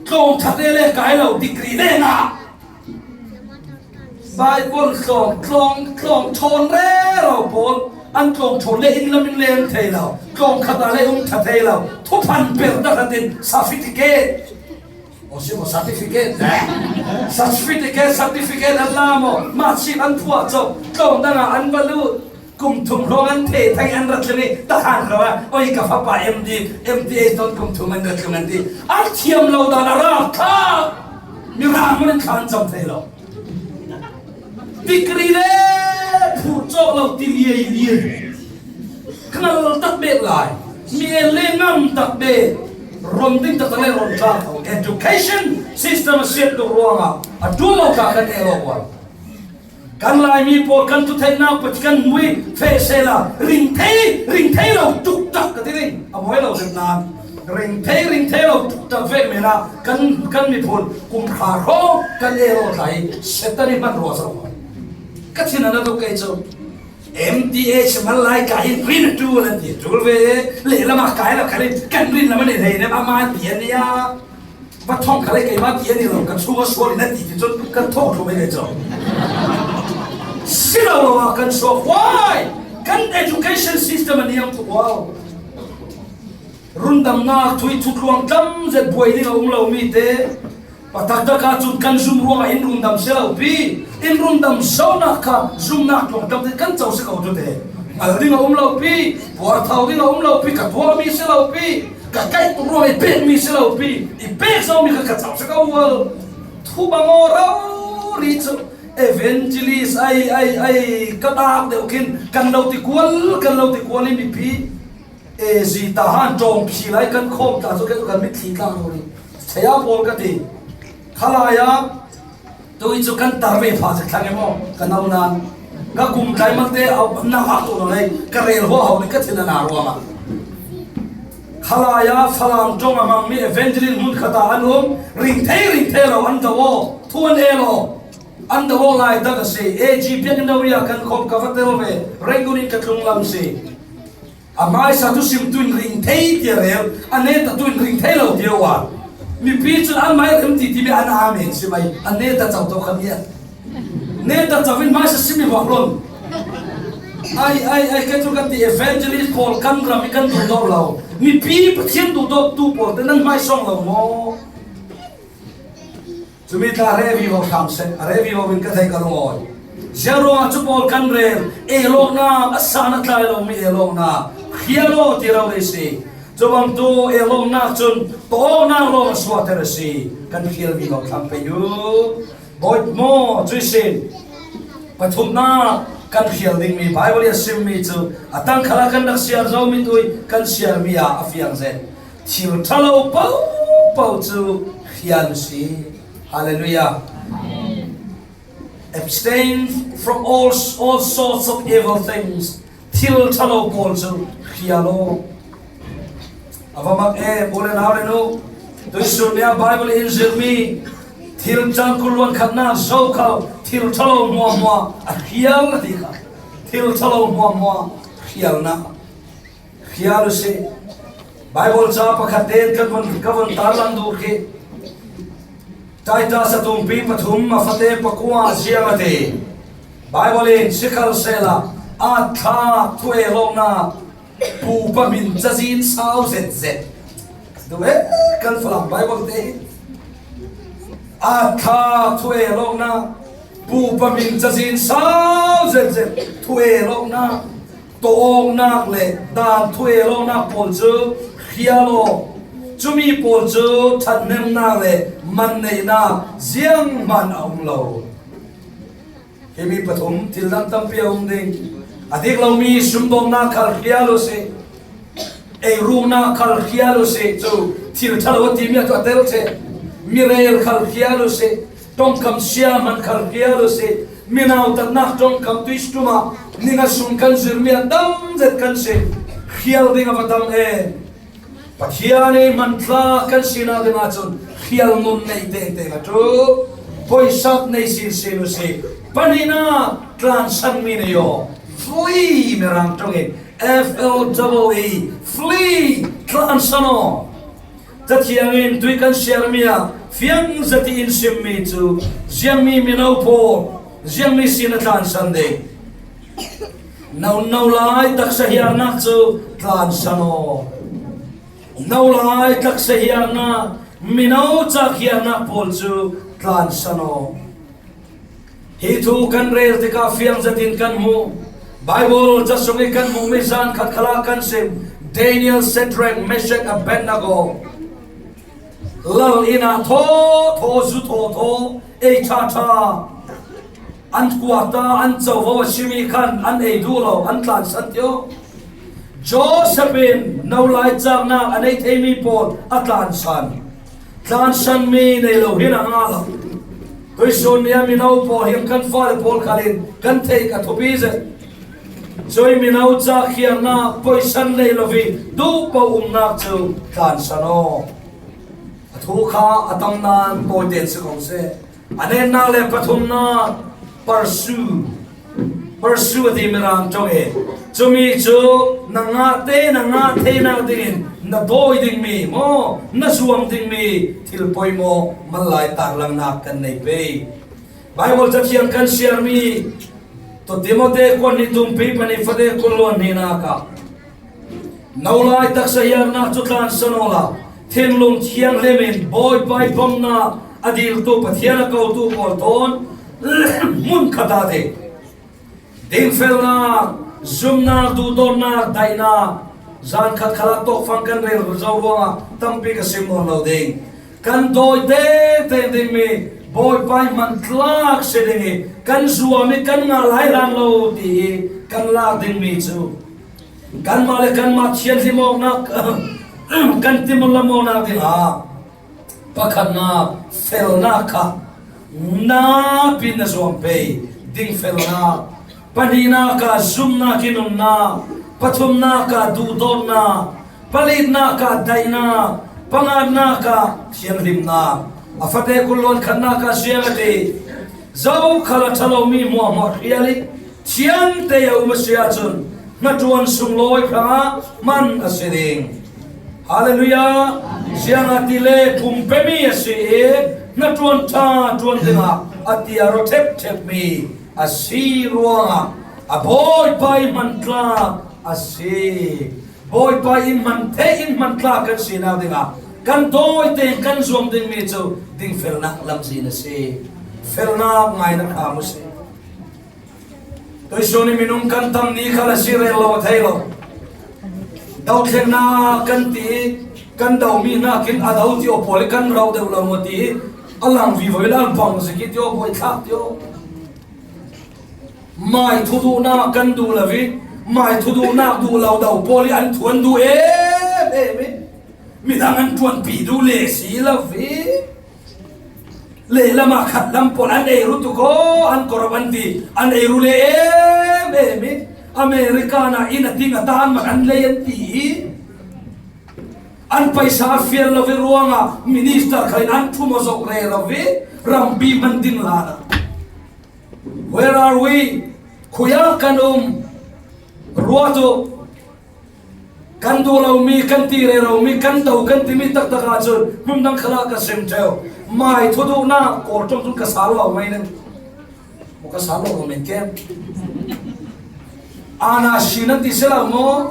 tlawng ṭha te le kai lo, degree le ngah. Bible tlawng, tlawng, tlawng ṭhawn rero pawl, an tlawng ṭhawn le inn lam in le an thei lo, tlawng khat ah le um ṭha thei lo, thuphan per ta khatin certificate. Aw, si maw, certificate, eh? Certificate, certificate an la maw, marksheet an phuah chauh, tlawng dangah an va lut, kum thum hrawng an thei thang an rat leng i, ta han kha va, oi, ka fapa M D, M D A ton kum thum an rat leng an ti. An thiam lo dan a rapthlak, Mirang mun in thla an cham thei lo. Degree le phur chawk lo ti liai liai. Ka ngal tak bek lai. Mi en le ngam tak bek. Ron ding tak tak le ron tla ko. Education system a siat tu ruangah a tu lo ka kan e lo wan. Kan Laimi pawl kan tu theihnak pawh kan mui feh sehla ring thei, ring thei lo tuk tak ka ti ding. A mawi lo zet nan. Ring thei, ring thei lo tuk tak ve mena kan, kan miphun kum hra hrawng kan e lo tlai. Satan i hman ruah zo. Ka thin a na tuk kei cu. M T H man lai ka hin rin a tul an ti. Tul ve, lehlam ah kai lo khalin kan rin lam an i hei nem ama ti an nia. Va thawng khalai keimah ti an i lo, kan chunga sual in a ti ti cun kan thawng thum ei kei cu. Si lo lo ah kan suak huai. Kan education system a niam tuk huau. Rundamnak thu i thutluang tam zet buai ding a um lo mi te. Patak tak ah cun kan zum ruangah in rundam si lo pi. In rundam zonak kha zumnak tluang tam te kan co si ko tu te. Al ding a um lo pi, puarthau ding a um lo pi, ka tuahmi si lo pi, ka kaih tuk ruang i pekmi si lo pi, i pek zomi kha ka co si ko ual. Thu bang aw rau ri cu evangelist ai, ai, ai, ka tak deuh khin kan lo ti kual, kan lo ti kual i mipi. E, zi ta han ṭawng khi lai kan khawm ta cu kan, kan mitthli tlang lo ri. Saya pawl ka ti. Khalai ah tu i cu kan tar ve pha cek thlang emaw? Ka no nan. Ka kum tlai malte a nak a tu lo lei. Ka rel huaho ni ka thin a na ruang ah. Khalai ah Falam ṭawng a hmangmi evangelist hmun khat ah an um. Ring thei, ring thei lo an do aw. Thu an e lo. An do aw lai tak a si. A G biakinn dawri ah kan khawm ka va tel ve. Rangoon in ka tlung lam si. A hmaisa thusim tu in ring thei ti a rel, a neta tu in ring thei lo ti a uar. Mipi cun an mai rem ti ti mi an amen si mai, a neta co to kha miat. Neta co in hmaisa simi huak lon. Ai, ai, ai, kei cu kan ti evangelist pawl kan ram i kan duh dawh lo. Mipi Pathian duh dawh tu pawl te nan hmaisawng lo maw? Cumi tla a re vivo hram seh, a re vivo in ka thei ka lungawi. Ziang ruangah cu pawl kan rel, elawknak a san a tlai lomi elawknak, khial aw ti rori a si. Cubangtu elawknak cun tawknak lawng a suahter a si. Kan khial vivo thlang pei u. Bawih maw, cui sin. Pathumnak kan khial dingmi Bible i a simmi cu a tangkhal ah kan rak siar zomi tu i kan siarmi ah a fiang zet. Thil ṭha lo popo cu khial u si. Hallelujah. Abstain from all, all sorts of evil things. Thil ṭha lo pawl cu khial aw. A va mak em, u le nau le nu. Tuisun nih ah Bible in zirmi thil cang kul luan khatnak zo kho, thil ṭha lo hmuahhmuah a khial a ti kha. Thil ṭha lo hmuahhmuah khialnak. Khial u si. Bible ca pakhat tein kan vun, ka vun tarlang duh khi. Titus a tumpi pathum a fate pakua ziang a ti. Bible in sikhalsehla aatthlak thu elawknak pupa min cazin sau zetzet. Duh e, kan Falam Bible te hi. Aatthlak thu elawknak pupa min cazin sau zetzet. Thu elawknak tawknak le dan thu elawknak pawl cu khial aw. Cumi pawl cu ṭhathnemnak le manneihnak zianghman a um lo. Himi pathum thil dang tampi a um ding. A dik lomi sumdawtnak khal khial u si. Ei ruknak khal khial u si cu thil ṭha lo a timi a tu a tel che. Mirel khal khial u si. Ṭongkam siaman khal khial u si. Mi nautatnak ṭongkam tuistum ah ning a sung kan zirmi a tam zet kan si. Khial ding a va tam e. Pathian i hmanthlak kan sinak dingah cun khial nun nei tengteng a ṭul. Poisak nei sinsin u si. Pahnihnak tlansanmi nei aw. Flee, Mirang ṭongin F L E E, flee, tlansan aw. Cathiang in tui kan siarmi ah fiang zat in simmi cu ziangmi mino pawl, Ziangmi sin a tlansan ding. No, no lai taksa hiarnak cu tlansan aw. No lai taksa hiarnak, mino cak hiarnak pawl cu tlansan aw. Hi thu kan rel tikah fiang zetin kan hmuh. Baibal ca sung i kan hmuhmi zan khat khalah kan sim. Daniel, Shadrach, Meshach, Abednego. Lal inn ah thaw, thaw, zu thaw, thaw, ei ṭha ṭha. An kuata, an covo a simi khan an ei duh lo, an tlansan tio. Joseph in no lai caknak a nei theimi pawl a tlansan. Tlansanmi nei lo hin a ngah lo. Tuisun ni a mino pawl hin kan fale pawl khal in kan theih ka thupi zet. Cui mino cak hiarnak poisan nei lo i duhpaoh umnak cu tlansan aw. A thu kha a tam nain tawi tein si ko seh. A netnak le pathumnak, pursue. Pursue a ti Mirang ṭong i. Cumi cu na ngah te, na ngah theinak dingin na dawi dingmi maw, na zuam dingmi thil poimaw hman lai tarlangnak kan nei pei. Baibal Cathiang kan siarmi Timote kuat hnih tumpi pahnih fate kul luan hnihnak ah, no lai taksa hiarnak cu tlansan awla, thinlung thianghlim in Bawipa i bawmhnak a diltu Pathian a kotu pawl thawn hmun khat ah te. Dingfelnak, zumnak, duhdawtnak, daihnak, zan khat khalah tawkfang kan rel zo ruangah tampi ka sim nawn lo ding. Kan dawi tengteng dingmi Bawipa i hman tlak si ding i kan zuam i kan ngah lai hlan lo ti i kan lak dingmi cu kanmah le kanmah thianhlim awknak kan timhlamawknak dingah pakhatnak felnak kha napi na zuam pei, dingfelnak. Pahnihnak ah zumnak i nunnak, pathumnak ah duhdawtnak, palitnak ah daihnak, panganak ah thianhlimnak. A fate kul luan khatnak ah siang a ti, zokhal a ṭha lomi hmuahhmuah hrial i thiante a um a si ahcun hnaṭuan sunglawi hrangah hman a si ding. Hallelujah! Ziangahtile pumpemi a si i hnaṭuan ṭha ṭuan dingah a tiar aw ṭhepṭhepmi a si ruangah a Bawipa i hman tlak a si. Bawipa in hman theih in hman tlak kan sinak dingah kan dawi tein kan zuam dingmi cu dingfelnak lamzin a si. Felnak ngai na hram u sih. Tuisun i minung kan tam ni khal a si rel lo a thei lo. Dothlennak kan ti i kan domi hnakin a do ti aw pawl i kan rauh deuh lo maw ti i a lang vivo i lalpang zik i ti aw pawl i thlak ti aw. Mai thuduhnak kan duh lo i mai thuduhnak duh lo do pawl i an thu an duh em em i midang an ṭuanpi duh le si lo i lehlam ah khat lam pawl an ei ru tuk aw, an corrupt an ti, an ei ru le em em i America na in a ting a tan man an lei an ti i an paisa a fial lo i ruangah minister khalin an ṭhum aw zoh rero i rampi hman ding hlan ah. Where are we? Khuiah kan um? Ruat uh. Kan duh lomi, kan ti rero mi, kan do kan timi taktak ahcun hmun dang khalah ka sim ṭheu. Mai thuduhnak kawl ṭong cun ka sal lo mai ning. Maw ka sal lo men kem? Ana si nan ti si lo maw?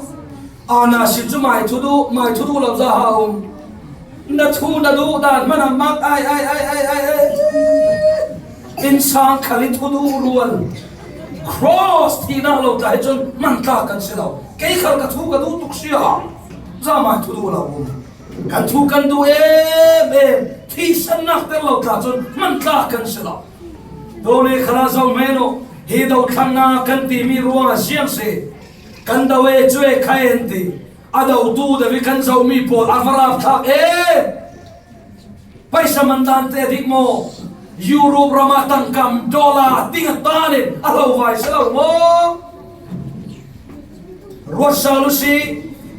Ana si cu mai thuduh, mai thuduh lo za ha um. Na thu na duh dan hmanh ah mak ai, ai, ai, ai, ai, ai. Innsang khal i thuduh rual. Cross thihnak lo tla hi cun hmantla kan si lo. Kei khal ka thu ka duh tuk si ah. Za mai thuduh lo um. Kan thu kan duh em em. Thihsannak tel lo tla cun hmantla kan si lo. Tuni khalah zoh hmanh uh. Hi dothlennak kan timi ruangah ziang si. Kan do e cu e khai an ti. A dotu deuh i kan zohmi pawl a va rapthlak e. Paisa man dan te a dik maw? Europe ram ah tangkam dollar ding a tan in a hlo vai si lo maw? Ruat sal u si,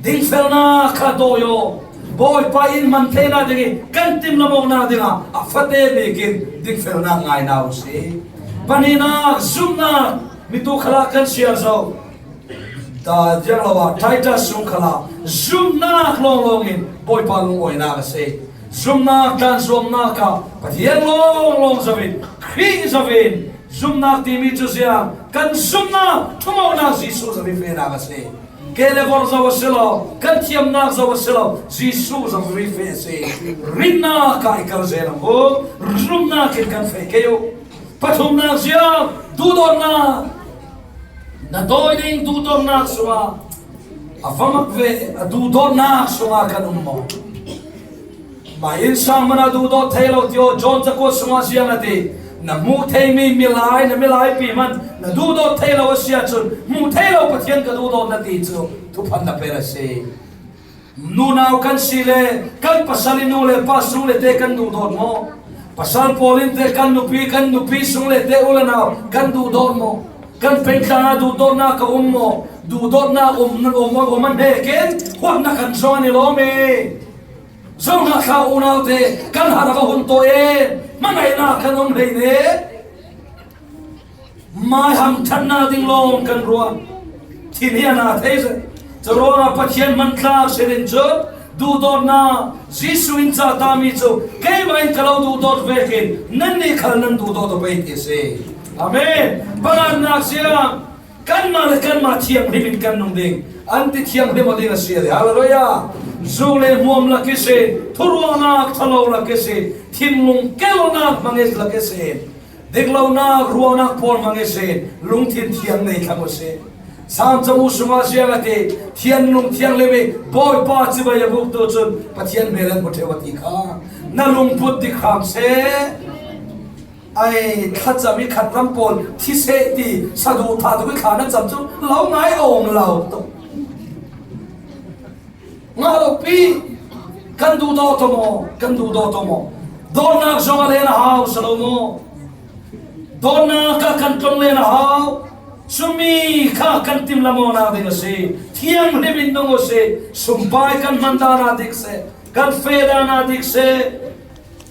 dingfelnak kha dawi aw. Bawipa in man theinak ding i kan timhlamawknak dingah a fate bik in dingfelnak ngai hna u si. Pahnihnak, zumhnak, mi tu khalah kan siar zo. Ta ziang lo ah, Titus sung khalah zumhnak lawnglawng in Bawipa lungawinak a si. Zumhnak tlan zuamnak ah Pathian lawnglawng zo in, Khrih zo in, Zumnak timi cu ziang, kan zumnak, thumaunak Jesuh zong i fehnak a si. Kei le vorh zo a si lo, kan thiamnak zo a si lo, Jesuh zong i feh a si. Rinnak ah i kal zel u, zumnak in kan feh kei u. Pathumnak ziang, duhdawtnak. Na dawi ding duhdawtnak sungah, a va mak ve, a duhdawtnak sungah kan um maw? Mah innsang man a duhdawt thei lo ti aw, John cakuat sungah ziang a ti, na hmuh theimi milai, na milaipi man na duhdawt thei lo a si ahcun, hmuh thei lo Pathian ka duhdawt na ti cu thuphan na per a si. Nunau kan si le kan pasal i nu le pa sung le te kan duhdawt maw? Pasal pawl in te kan nupi, kan nupi sung le te u le nau kan duhdawt maw? Kan pengtlang ah duhdawtnak ka um maw? Duhdawtnak um, um, um, um an hnekin huatnak kan zong an i lawm i. Zohnak thla unaute kan har a va hun tawi in hmangaihnak kan um hlei ne. Mai hamṭhatnak ding lawng kan ruah. Thin hi a na thei seh. Curuangah Pathian hmanthlak sirin cun duhdawtnak Jesuh in cah tami cu keimah in ka lo duhdawt vekin nannih khal nan duhdawt aw pei ti a si. Amen. Panganak siang, kanmah le kanmah thianghlim in kan nung ding, an ti thianghlim aw ding a si. Hallelujah. Zuk le hmuam lak ihsin, thuruahnak ṭhalo lak ihsin, thinlung kelnak hmangit lak ihsin, diklonak ruahnak pawl hmang ihsin, lungthin thiang nei thlang u sih. Salm cabu sungah ziang a ti, thianlung thianghlim i Bawipa cibai a buktu cun Pathian hmel an hmu ṭheu a ti kha. Na lungput dik hram seh. Ai, thlacam i khat ram pawl thi seh ti saduh thah tuk i thla na cam cu lo ngai a um lo tuk. Ngah lo pi, kan duhdawt aw maw? Kan duhdawt aw maw? Dawtnak zong a len a hau si lo maw? Dawtnak ah kan tlung len a hau. Cumi kha kan timhlamawhnak ding a si. Thianghlim in nung u sih. Sumpai kan hman dan a dik seh, kan feh dan a dik seh.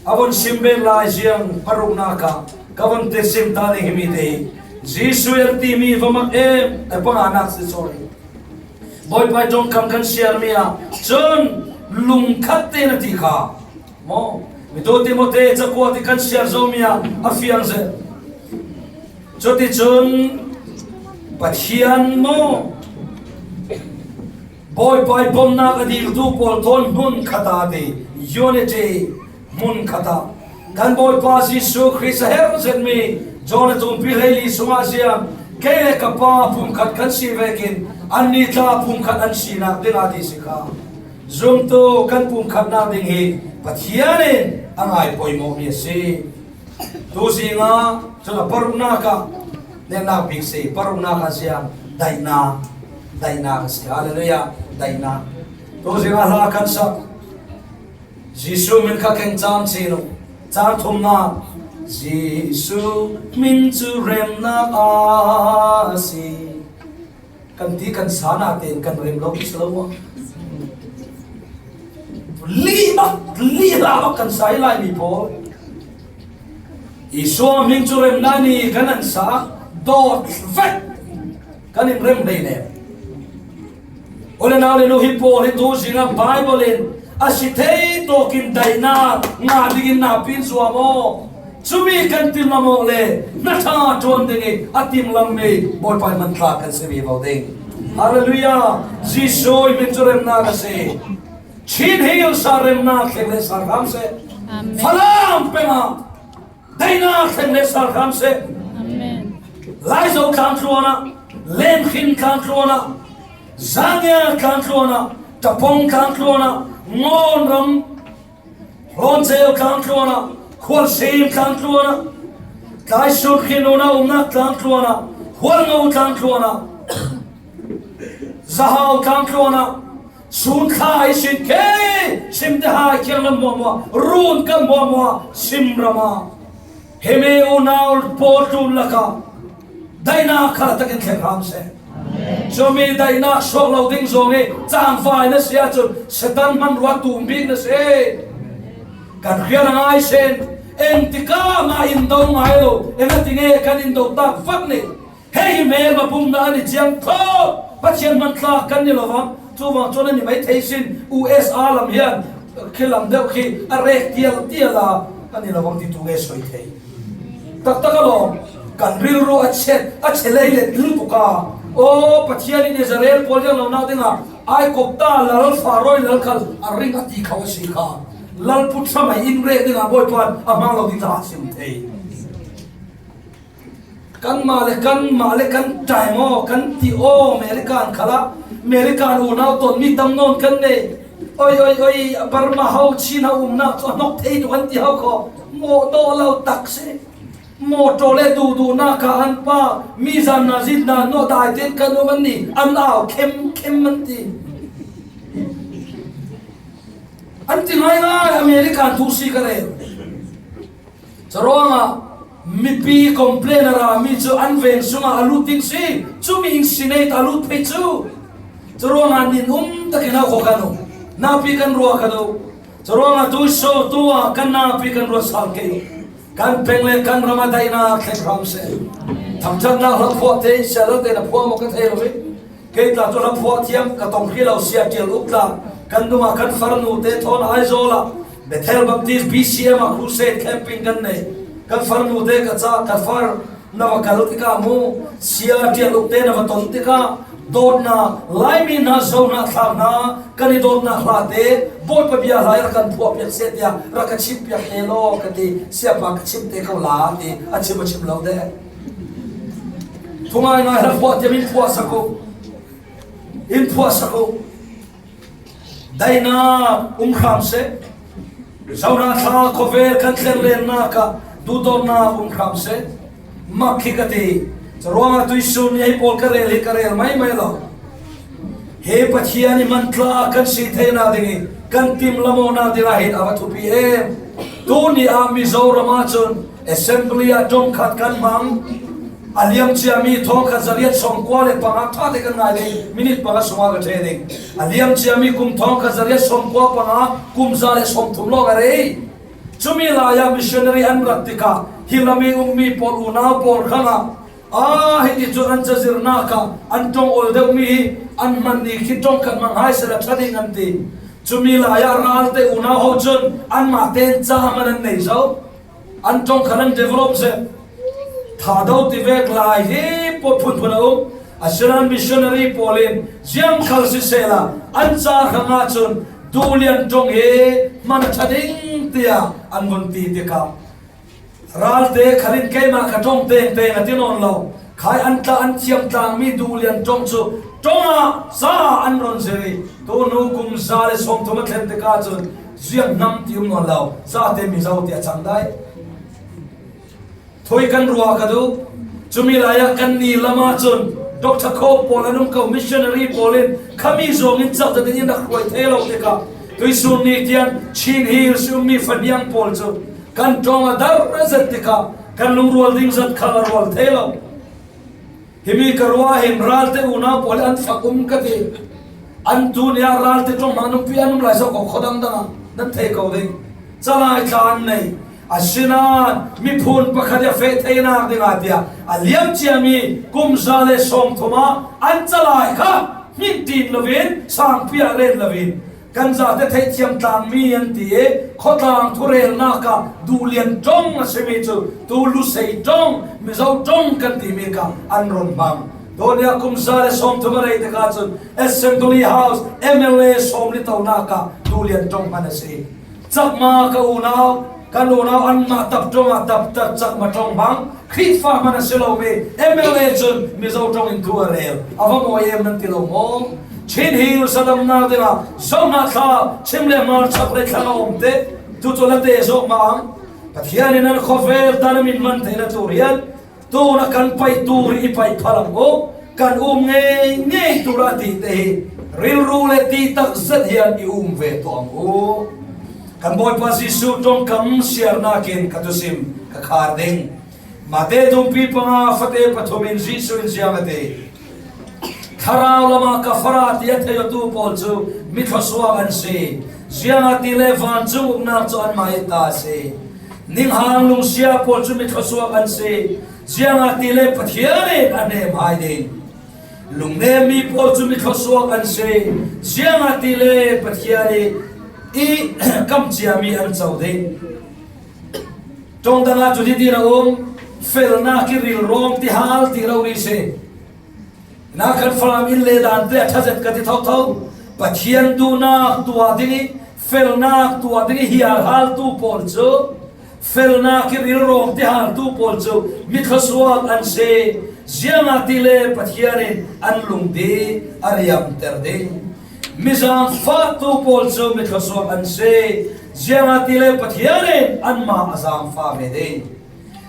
A von sim bet lai ziang, paruknak ah ka von te sim ta ding hi mi te hi. Jesuh i a timi va mak em, a panganak si, sorry. Bawipa i ṭongkam kan siarmi ah cun lungkhat tein a ti kha. Maw? Mi tu Timote cakuat i kan siar zomi ah a fiang zel. Cuticun Pathian maw? Bawipa i pomnak a diltu pawl thawn hmun khat ah a ti. Unity. Hmun khat ah kan Bawipa Jesuh Khrist a herh zetmi John a tumpi hleili sungah ziang, kei le ka Pa pumkhat kan si vekin annih tla pumkhat an sinak ding a ti si kha. Zumtu kan pumkhatnak ding hi Pathian in a ngai poimawhmi a si. Tuzing ah cun a paruknak ah netnak bik si, paruknak ah ziang, daihnak, daihnak a si. Hallelujah, daihnak. Tuzing ah hla kan sak. Jesuh min kha keng cam chin u. Cang thumnak, Jesuh min cu remnak a si. Kan ti kan sa natein kan rem lo si lo maw? Lih bak, lih hla bak kan sa i Laimi pawl. Jesuh min cu remnak ni kan an sa dawt vek. Kan in rem hleinem. U le nau le nu hi pawl hi tuzing ah Baibal in a si thei tawkin daihnak ngah dingin napi in zuam aw. Cumi kan timhlamawh le hna ṭha ṭuan ding i a timhlammi Bawipa i hmanthlak kan si vivo ding. Hallelujah! Jesuh i min cu remnak a si. Chin Hills ah remnak thleng le sal hram seh. Amen. Falam peng ah daihnak thleng le sal hram seh. Amen. Laizo tlang tluan ah, Lemkhin tlang tluan ah, Zangia tlang tluan ah, Tapong tlang tluan ah, Ngawnram, Hlawnceu tlang tluan ah, Khualsim tlang tluan ah, Tlaisun khin un a umnak tlang tluan ah, Hualngo tlang tluan ah, Zahau tlang tluan ah, Sun thla i sin ke, sim te hai kiang lam hmuahhmuah, run kan hmuahhmuah, sim ram ah. Himi unau pawl tlun lakah daihnak khal takin thleng hram seh. Cumi daihnak suak lo ding zong i cangvai na si ahcun Satan hmanrua tum bik na si. Kan hrial a ngai sin, eng tikah mah in do ngai lo, eng a ti nge kan in do tak vak nih. Hei hi melma pumhnak an i ciang tho. Pathian hmanthlak kan ni lo vang. Cuvang cun an i mai thei sin, U S A lam hian khi lam deuh khi a rek tial tial a, an i lo vang ti tu nge soi thei. Taktak a lawm. Kan rilru a chet, a chelei let lutuk a. Aw, Pathian in Israel pawl riang lo nak ding a, Aigupta lal Faro lal khal a ring a ti kho a si kha. Lal put samai in reh ding a Bawipan a hmang lo ding a sim thei. Kanmah le kanmah le kan time aw, kan ti aw, American khala, American unau ton mi tam nawn kan nei. Oi, oi, oi, Burma ho China umna chu a hnok thei tu kan ti ho kho. Mawh dawh lo tak se. Mawtaw le duhduhna kha an pa, mi zanna zitna nawh daite'n kan um an ni, an au khemkhem an ti. An ti ngaingai American thu si ka rel. Churuangah mipi complainer a mi chu an veng sungah a lut ding si, chumi in si nei ta a lut phei chu. Churuangah nin um takin a khaw kan um. Napi kan ruah ka do. Churuangah tuisaw tu a kan napi kan ruah sal kei. Kan peng le kan ram a daihna thleng hram se. Thamchanna hlaphuahte in sialal te na phuah maw ka thei lo hi. Kei tla tu hlaphuah thiam ka tong khi lo sia tial uk tla. Kan dungah kan farnute thawn Aizawl ah Bethel Baptist B C M ah crusade camping kan nei. Kan farnute ka cha ka far na va kal tikah mu, sia tial ukte na va ton tikah, dawtna, Laimi hna, Zo hna, Thlang hna, kan i dawtna hlate, Bawipa bia hla i rak kan phuah piak sia tiah rak ka chim piak te law ka ti, siapa ka chim te ko la ti, a chim a chim lo de. Thungai ngai hla phuah tiam in phuah sak uh, in phuah sak uh. Daihnak um hram seh. Zo hna thla khawvel kan tlerlennak ah duhdawtnak um hram seh. Mak khi ka ti. Curuangah tuisun ni hi pawl ka rel hi ka rel maimai lo. Hi Pathian i mantla kan si theinak ding i kan tim lamawhnak ding ah hin a va thupi em. Tuni ah Mizoram ah cun Assembly ah ṭongkhat kan hmang. A liam ciami thawngkhat zariat sawmkua le panga ṭha te kan ngai ding, minit panga sungah ka ṭhe ding. A liam ciami kum thawngkhat zariat sawmkua panga kum za le sawmthum lawng a rei. Cumi lai ah missionary an rat tikah hi lam i ummi pawl unau pawl hrangah, aa, hiti cun an cazirnak ah an ṭong ol deuhmi hi an hman ni khi ṭongkhat hmang hai sehla ṭha ding an ti. Cumi lai ah ralte unau ho cun anmah tein ca hman an nei zo. An ṭongkhat an develop zet. Thado tivek lai hi pawt phunphun a um. Asinain missionary pawl in ziang khal sisehla an ca hrangah cun duhlian ṭong hi hman a ṭha ding tiah an vun ti tikah ralte khal in keimah ka ṭong tengteng a ti nawn lo. Khai an tla an thiam tlangmi duhlian ṭong cu ṭong ah za ah an run zir i tu hnu kum za le sawmthum a thlen tikah cun ziang hnam ti um nawn lo. Zate Mizo tiah cang dai. Thui kan ruah ka duh. Cumi lai ah kan ni lam ah cun Doctor Cope pawl an um ko, missionary pawl in khami zong in cak zetin in rak hruai thei lo tikah tuisun ni tiang Chin Hills ummi faniang pawl cu kan ṭong a dar zet tikah kan lungrual ding zat khal a rual thei lo. Himi ka ruah hin ralte unau pawl an fak um ka ti. An tu ni ah ralte ṭong hmang nungpi an um lai zo ko, khuadang dang ah nan thei ko ding. Calai tla an nei. Asinain miphun pakhat i a feh theinak dingah tiah a liam ciami kum za le sawmthum ah an calai kha hmin ṭin loin, sangpi ah ren loin, kan zate theihthiam tlangmi an ti i, khuatlang thurelnak ah duhlian ṭong a simi cu tu Lusei ṭong, Mizo ṭong kan timi kha an run hmang. Tunia kum za le sawmthum a rei tikah cun Assembly House M L A sawm li tonak ah duhlian ṭong hman a si. Cakma ka unau, kan unau anmah tap ṭong ah taptak cakma ṭong hmang. Khrihfa hman a si lomi M L A cun Mizo ṭong in thu a rel. A va mawi em nan ti lo maw? Chin Hills a damnak dingah Zo hna thla, chim le hmar, chak le thlang a um te. Cucu la te zawh ma ang. Pathian in an khawvel tan a min man theihna tu rian. Tuna kan paih tu ri i paih phalang u. Kan um ngei ngei tu ra ti te hi rilru le ti tak zet hian i um ve tuah u. Kan Bawipa Jesuh ṭongkam siarnak in ka thusim ka khar ding. Mate tumpi panga fate pathum in Jesuh in ziang a ti. Thlarau lama ka fara ti a thei awtu pawl cu mi thluasuak an si. Ziangahtile vancung uknak cu anmah ih ta a si. Ninghang lungsia pawl cu mi thluasuak an si. Ziangahtile Pathian in a hnem hai ding. Lungnemmi pawl cu mi thluasuak an si. Ziangahtile Pathian ih, ih kam ciami an co ding. Ṭong dang ah cun hitin a um, Felnak i rilrawng ti hal ti lo ri si. Na kan Falam inn le dante a ṭha zet ka ti thotho. Pathian duhnak tuah ding i, felnak tuah ding i hiar haltu pawl cu, felnak i rilrawng ti haltu pawl cu mi thluasuak an si. Ziangahtile Pathian in an lungdi a riamter ding. Mi zaangfahtu pawl cu mi thluasuak an si. Ziangahtile Pathian in anmah a zaangfah ve ding.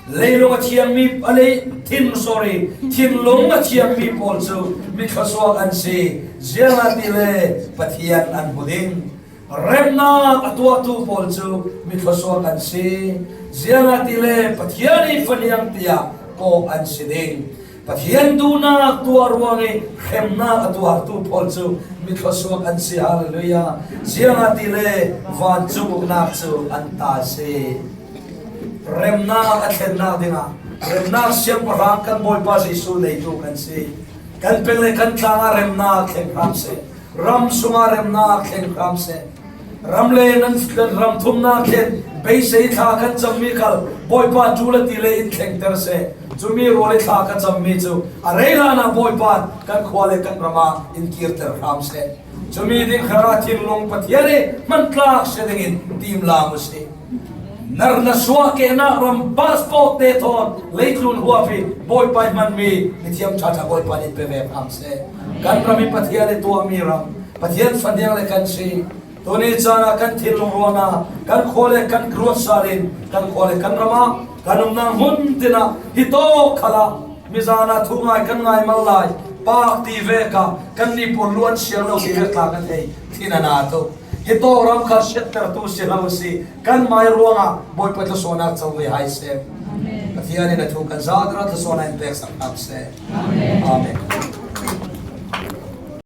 Leilung a thiangmi, a lei, thin, sorry, thinlung a thiangmi pawl cu mi thluasuak an si. Ziangahtile Pathian an hmu ding. Remnak a tuahtu pawl cu mi thluasuak an si. Ziangahtile Pathian i faniang tiah kawk an si ding. Pathian duhnak tuah ruang i hremnak a tuahtu pawl cu mi thluasuak an si. Hallelujah. Ziangahtile vancung uknak cu an ta a si. Remnak a thlennak dingah remnak siangpahrang kan Bawipa Jesuh neitu kan si. Kan peng le kan tlangah remnak thleng hram seh. Ram sungah remnak thleng hram seh. Ram le nan, nan ram thumnak thlen beisei thla kan cammi khal Bawipa ṭul a ti le in thlengter seh. Cumi rual i thla ka cammi cu a rei hlanah Bawipa kan khua le kan ramah in kirter hram seh. Cumi ding kharah thinlung Pathian i hmantlak si dingin timlam u si. Na, na suahkehnak ram passport te thawn leitlun huap hi Bawipa i hmanmi mithiam ṭhaṭha Bawipa nih pe ve hram seh. Kan ram hi Pathian i tuahmi ram, Pathian faniang le kan si. Tuni caan ah kan thinlung ruangah kan khua le kan ruat sal in kan khua le kan ram ah kan umnak hmun tin ah hi tawk khalah mizan ah thu ngai kan ngai mal lai, paak ti vek ah kan ni pawl luan siang lo ti vek tla kan thei thin a na tu. Hi tawk ram kha siattertu si lo si, kan mai ruangah Bawipa thlasuahnak co ve hai seh. Pathian in a thu kan zahdah thlasuahnak in peksak hram seh. Amen.